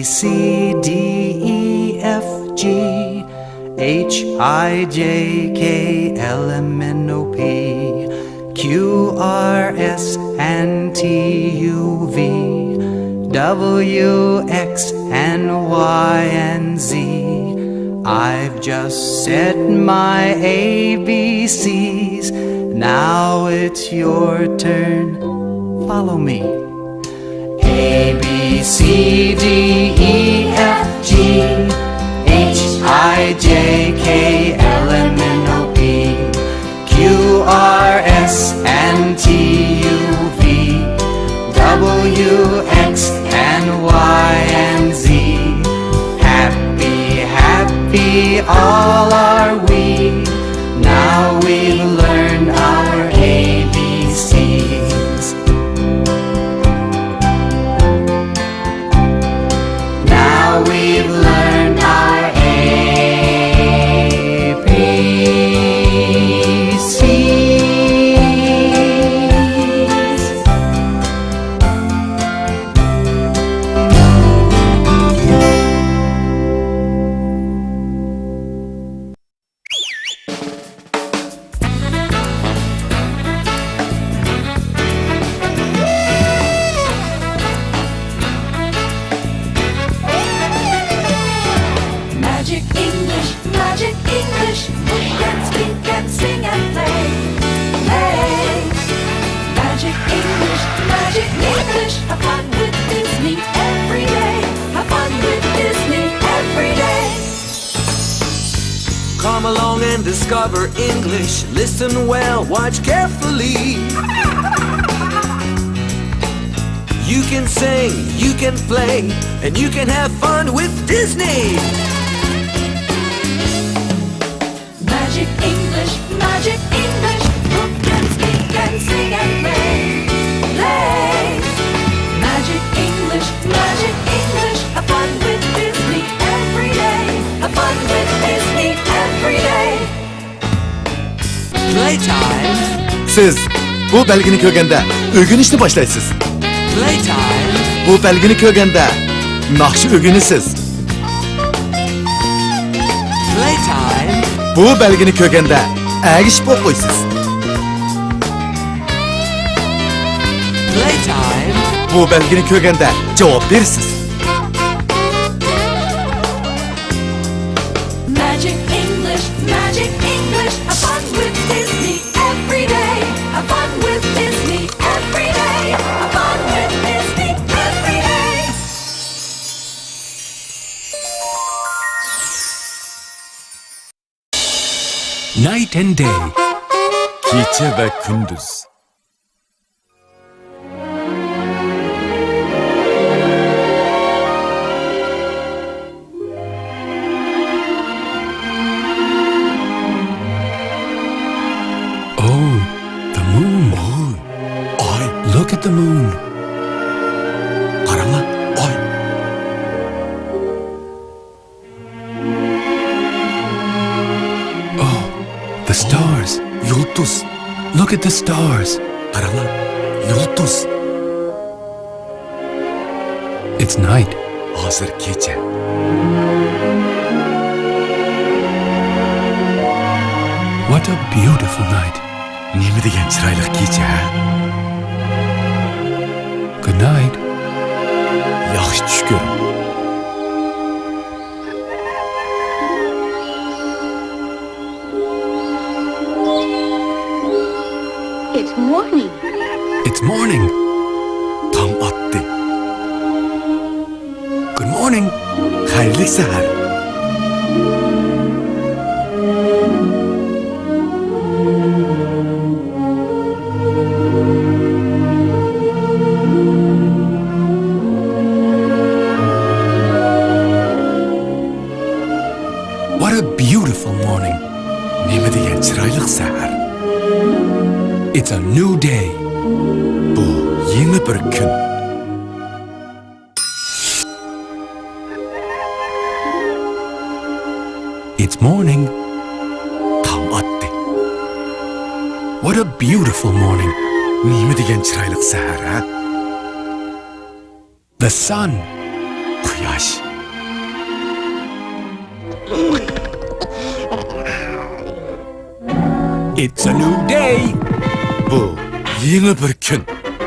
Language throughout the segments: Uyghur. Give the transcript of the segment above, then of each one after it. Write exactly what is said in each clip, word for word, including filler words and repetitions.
C, D, E, F, G, H, I, J, K, L, M, N, O, P, Q, R, S, and T, U, V, W, X, and Y, and Z. I've just said my A B Cs. Now it's your turn. Follow me. A, B, C, D, E, F, G, H, I, J, K, L, M, N, O, P, Q, R, S, and T, U, V, W, X, and Y, and Z. Happy, happy, all are we. Now we've learned our A B Cs. Now we've learned our A B Cs. Magic English, Magic English. Who can speak and sing and play? Play. Magic English, Magic English. Have fun with Disney every day. Have fun with Disney every day. Come along and discover English. Listen well, watch carefully. You can sing, you can play, and you can have fun with Disney. Magic English, Magic English. Who can speak and sing and play? Play. Magic English, Magic English. Have fun with Disney every day. Have fun with Disney every day. Playtime. سىز بۇ بەلگىنى كۆرگەندە ئۆگىنىشنى باشلايسىز. Playtime. بۇ بەلگىنى كۆرگەندە ناخشا ئۆگىنىسىز. Playtime. بۇ بەلگىنى كۆرگەندە ئەگىشىپ ئوقۇيسىز. Playtime. بۇ بەلگىنى كۆرگەندە جاۋاب بېرىسىز. Magic English, Magic English, have fun with Disney every day. Have fun with Disney every day. Have fun with Disney every day. Night and day. كېچە ۋە كۈندۈز. Oh, the moon. ئاي. Look at the moon. قاراڭلار، ئاي. Oh, the stars. يۇلتۇز. Look at the stars. قاراڭلار، يۇلتۇز. It's night. ھازىر كېچە. What a beautiful night. نېمە دېگەن چىرايلىق كېچە، ھە؟ Good night. ياخشى چۈش كۆرۈڭ. It's morning. It's morning. تاڭ ئاتتى. Good morning. خەيرلىك سەھەر. What a beautiful morning. نېمە دېگەن چىرايلىق سەھەر. It's a new day. بۇ يېڭى بىر كۈن. It's morning. تاڭ ئاتتى. What a beautiful morning. نېمە دېگەن چىرايلىق سەھەر، ھە؟ The sun. قۇياش. It's a new day. بۇ يېڭى بىر كۈن.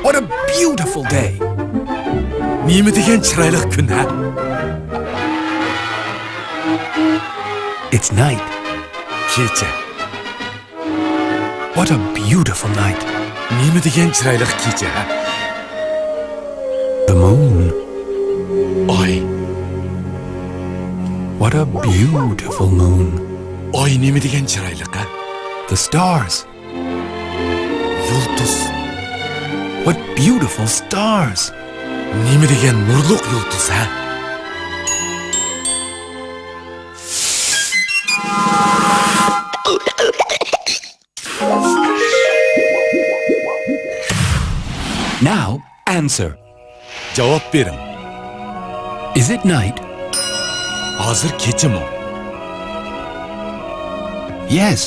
What a beautiful day. نېمە دېگەن چىرايلىق كۈن، ھە؟ It's night. كېچە. What a beautiful night. نېمە دېگەن چىرايلىق كېچە، ھە؟ The moon. ئاي. What a beautiful moon. ئاي نېمە دېگەن چىرايلىق، ھە؟ The stars. يۇلتۇز. What beautiful stars. نېمە دېگەن نۇرلۇق يۇلتۇز، ھە؟ Now answer. جاۋاب بېرىڭ. Is it night? ھازىر كېچىمۇ؟ Yes,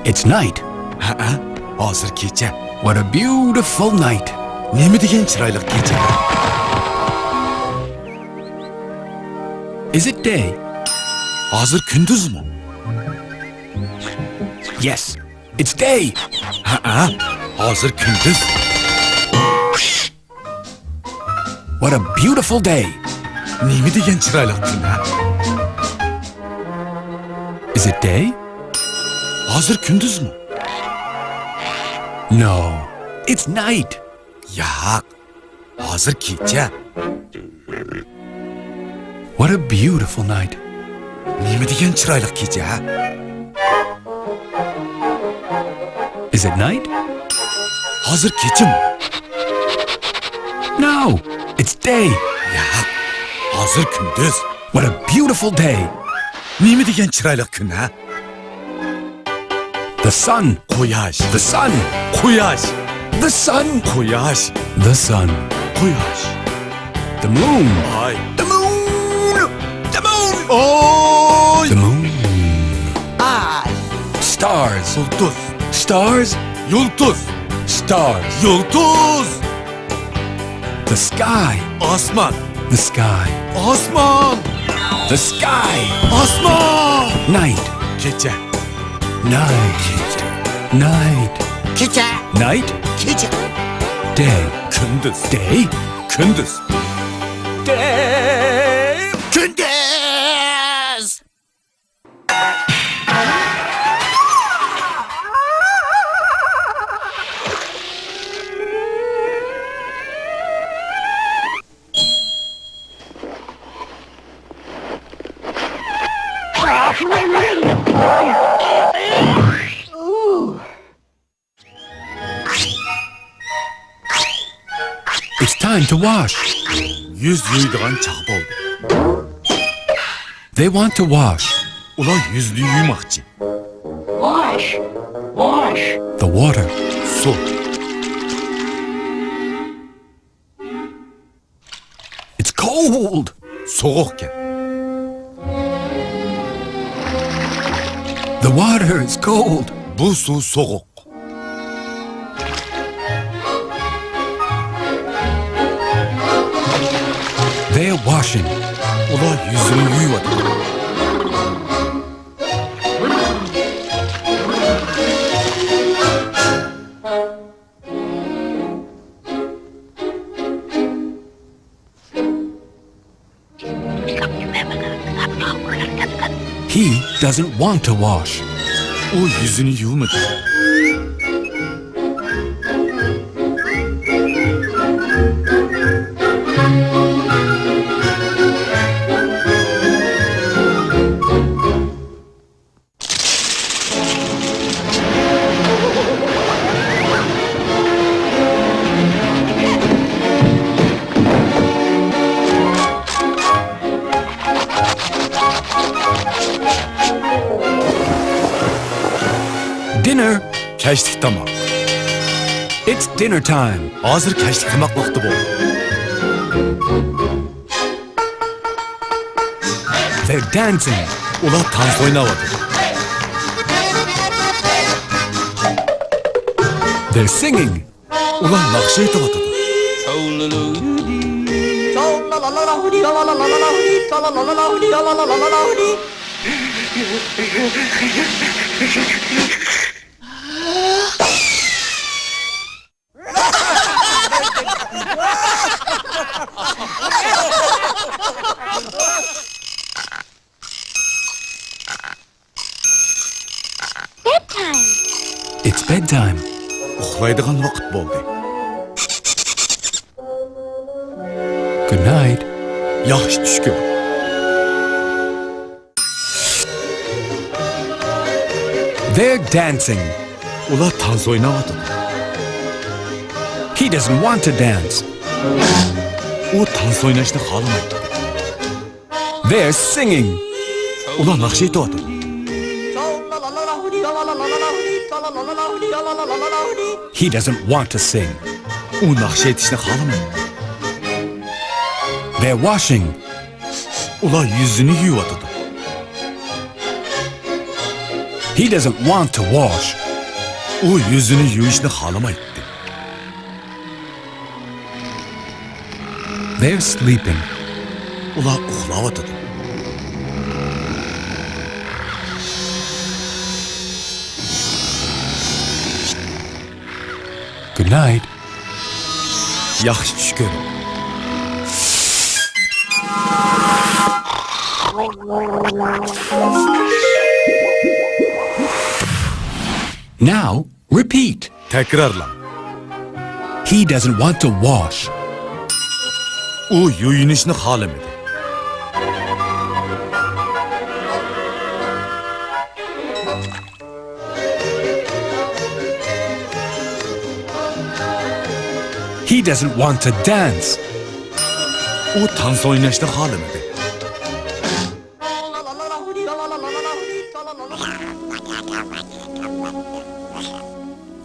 it's night. ھەئە، ھازىر كېچە. What a beautiful night. نېمە دېگەن چىرايلىق كېچە. Is it day? ھازىر كۈندۈزمۇ؟ Yes, it's day. ھەئە، ھازىر كۈندۈز. What a beautiful day. نېمە دېگەن چىرايلىق كۈن، ھە؟ Is it day? ھازىر كۈندۈزمۇ؟ No, it's night. ياق، ھازىر كېچە. What a beautiful night. نېمە دېگەن چىرايلىق كېچە، ھە؟ Is it night? ھازىر كېچىمۇ؟ No, it's day. ياق، ھازىر كۈندۈز. What a beautiful day. نېمە دېگەن چىرايلىق كۈن، ھە؟ The sun. قۇياش. The sun. قۇياش. The sun. قۇياش. The sun. قۇياش. The moon. ئاي. The moon. The moon. ئاي. The moon. ئاي. Stars. يۇلتۇز. Stars. يۇلتۇز. Stars. يۇلتۇز. The sky. ئاسمان. The sky. ئاسمان. The sky. ئاسمان. Night. كېچە. Night. كېچە. Night. كېچە. Night. كېچە. Day. كۈندۈز. Day. كۈندۈز. Day. كۈندۈز. It's time to wash. يۈز يۇيىدىغان چاغ بولدى. They want to wash. ئۇلار يۈزنى يۇماقچى. Wash. Wash. The water. سۇ. It's cold. سوغۇقكەن. The water is cold. بۇ سۇ سوغۇق. They're washing. ئۇلار يۈزىنى يۇيۇۋاتىدۇ. He doesn't want to wash. ئۇ يۈزىنى يۇمىدى. Dinner. كەچلىك تاماق. It's dinner time. ھازىر كەچلىك تاماق ۋاقتى بولدى. They're dancing. ئۇلار تانسا ئويناۋاتىدۇ. They're singing. ئۇلار ناخشا ئېيتىۋاتىدۇ. Bedtime. It's bedtime. ئۇخلايدىغان ۋاقىت بولدى. Good night. ياخشى چۈش كۆر. They're dancing. ئۇلار تانسا ئويناۋاتىدۇ. He doesn't want to dance. ئۇ تانسا ئويناشنى خالىمايدۇ. They're singing. ئۇلار ناخشا ئېيتىۋاتىدۇ. He doesn't want to sing. ئۇ ناخشا ئېيتىشنى خالىمايدۇ. They're washing. ئۇلار يۈزىنى يۇيۇۋاتىدۇ. He doesn't want to wash. ئۇ يۈزىنى يۇيۇشنى خالىمايتتى. They're sleeping. ئۇلار ئۇخلاۋاتىدۇ. Good night. ياخشى چۈش كۆرۈڭ. Now repeat. تەكرارلاڭ. He doesn't want to wash. ئۇ يۇيۇنۇشنى خالىمىدى. He doesn't want to dance. ئۇ تانسا ئويناشنى خالىمىدى.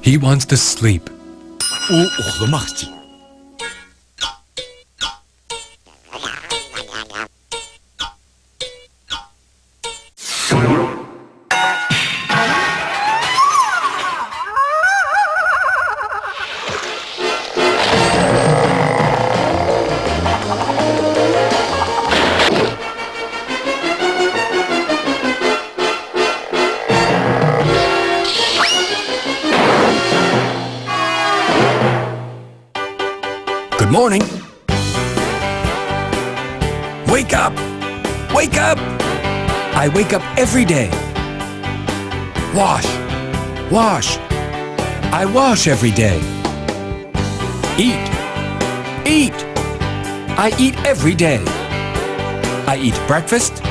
He wants to sleep. ئۇ ئۇخلىماقچى. Good morning. Wake up! Wake up! I wake up every day. Wash, wash. I wash every day. Eat, eat. I eat every day. I eat breakfast.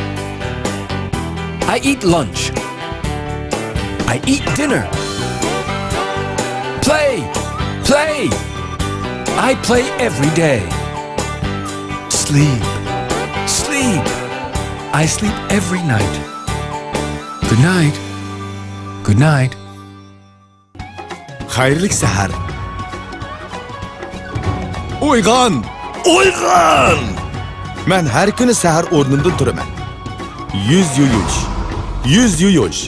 I eat lunch. I eat dinner. Play, play. I play every day. Sleep, sleep. I sleep every night. Good night. Good night. خەيرلىك سەھەر. ئويغان! ئويغان! مەن ھەر كۈنى سەھەر ئورنۇمدىن تۇرىمەن. يۈز يۇيۇش، يۈز يۇيۇش.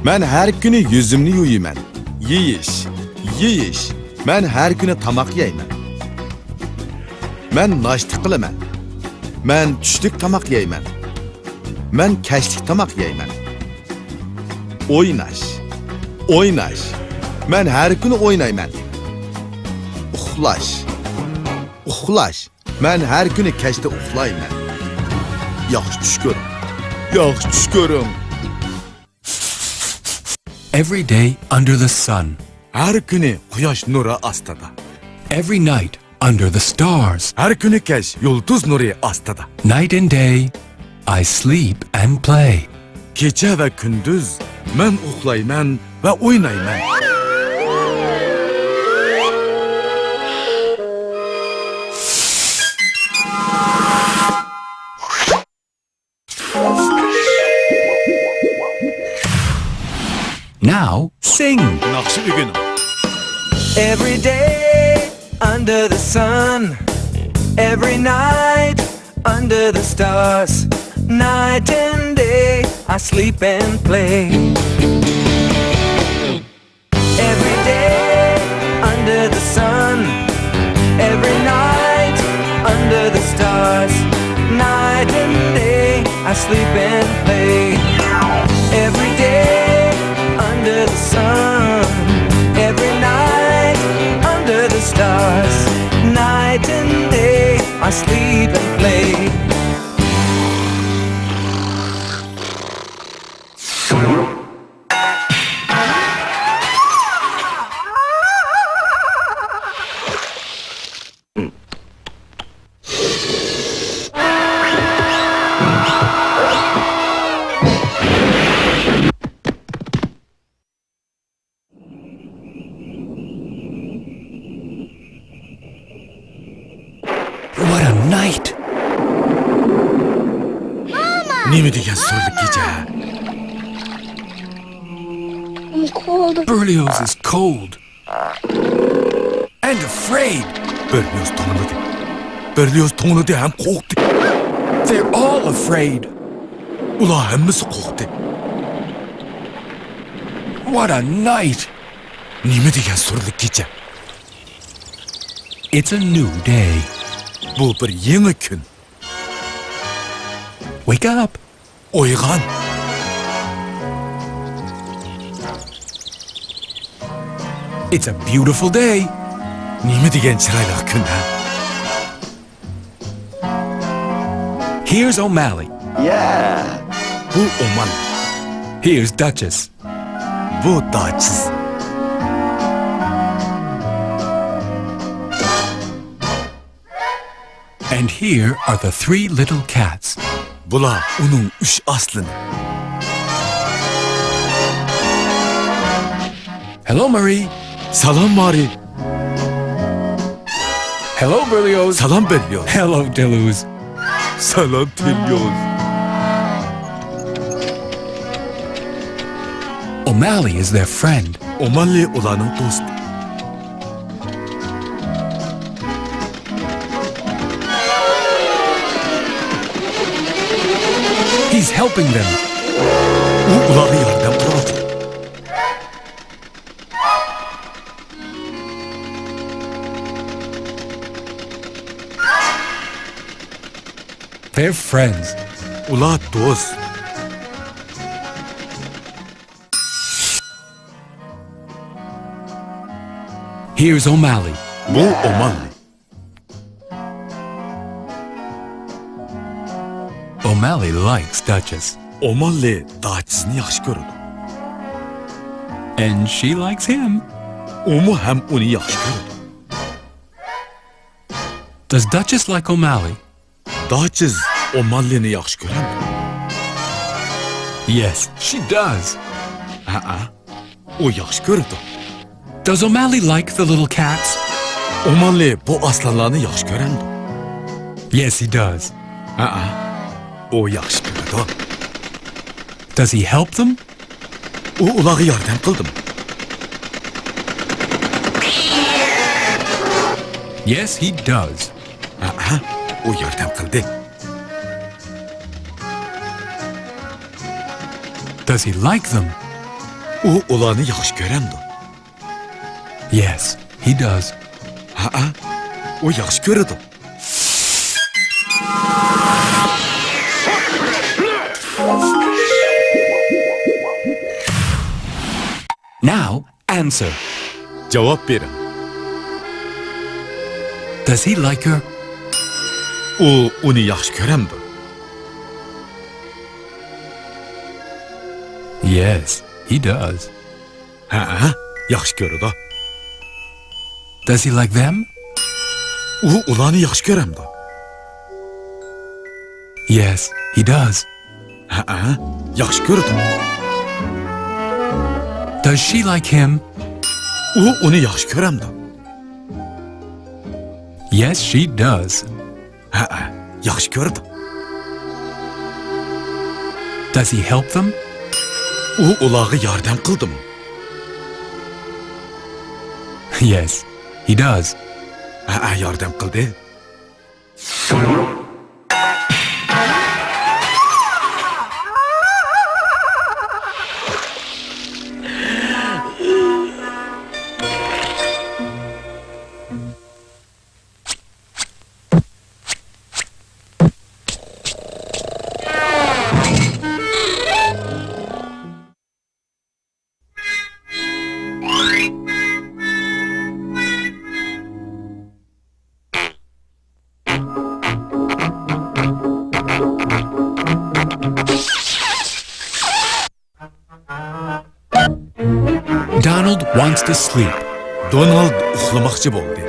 مەن ھەر كۈنى يۈزۈمنى يۇيىمەن. يېيىش، يېيىش. مەن ھەر كۈنى تاماق يەيمەن. مەن ناشتا قىلىمەن. مەن چۈشلۈك تاماق يەيمەن. مەن كەچلىك تاماق يەيمەن. ئويناش، ئويناش. مەن ھەر كۈنى ئوينايمەن. ئۇخلاش، ئۇخلاش. مەن ھەر كۈنى كەچتە ئۇخلايمەن. ياخشى چۈش كۆرۈڭ. ياخشى چۈش كۆرۈڭ. Every day under the sun. ھەر كۈنى قۇياش نۇرى ئاستىدا. Every night under the stars. ھەر كۈنى كەچ يۇلتۇز نۇرى ئاستىدا. Night and day, I sleep and play. كېچە ۋە كۈندۈز مەن ئۇخلايمەن ۋە ئوينايمەن. Now sing. ناخشا ئۆگىنىڭ. Every day under the sun, every night under the stars, night and day I sleep and play. Every day under the sun, every night under the stars. Night and day, I sleep and play. Every day under the sun. Every night under the stars. Night and day, I sleep and play. What a night! نېمە دېگەن سۈرلۈك كېچە! I'm cold. Berlioz is cold. And afraid! بېرلىيوز توڭلىدى. بېرلىيوز توڭلىدى ھەم قورقتى. They're all afraid. ئۇلار ھەممىسى قورقتى. What a night! نېمە دېگەن سۈرلۈك كېچە! It's a new day. بۇ بىر يېڭى كۈن. Wake up! ئويغان! It's a beautiful day. نېمە دېگەن چىرايلىق كۈن، ھە؟ Here's O'Malley. Yeah. بۇ ئومال. Here's Duchess. بۇ داچىس. And here are the three little cats. بۇلار ئۇنىڭ ئۈچ ئاسلىنى. Hello, Marie. سالام، مارى. Hello, Berlioz. سالام، بېرلىيوز. Hello, Deleuze. سالام، تېليوز. O'Malley is their friend. ئوماللى ئۇلارنىڭ دوستى. He's helping them. ئۇ ئۇلارغا ياردەم قىلىۋاتىدۇ. They're friends. ئۇلار دوست. Here's O'Malley. بۇ ئوماللى. O'malley likes Duchess. ئوماللى داچىسنى ياخشى كۆرىدۇ. And she likes him. ئۇمۇ ھەم ئۇنى ياخشى كۆرىدۇ. Does Duchess like O'Malley? داچىس ئوماللىنى ياخشى كۆرەمدۇ؟ Yes, she does. ھەئە، ئۇ ياخشى كۆرىدۇ. Does O'Malley like the little cats? ئوماللى بۇ ئاسلانلارنى ياخشى كۆرەمدۇ؟ Yes, he does. ھەئە، ئۇ ياخشى كۆرىدۇ. Does he help them? ئۇ ئۇلارغا ياردەم قىلدىمۇ؟ Yes, he does. ھەئە، ئۇ ياردەم قىلدى. Does he like them? ئۇ ئۇلارنى ياخشى كۆرەمدۇ؟ Yes, he does. ھەئە، ئۇ ياخشى كۆرىدۇ. Now answer. جاۋاب بېرىڭ. Does he like her? ئۇ ئۇنى ياخشى كۆرەمدۇ؟ Yes, he does. ھەئە، ياخشى كۆرىدۇ. Does he like them? ئۇ ئۇلارنى ياخشى كۆرەمدۇ؟ Yes, he does. ھەئە، ياخشى كۆرىدۇ. Does she like him? ئۇ ئۇنى ياخشى كۆرەمدۇ؟ Yes, she does. ھەئە، ياخشى كۆرىدۇ. Does he help them? ئۇ ئۇلارغا ياردەم قىلدىمۇ؟ Yes, he does. ھەئە، ياردەم قىلدى. Wants to sleep. دونالد ئۇخلىماقچى بولدى.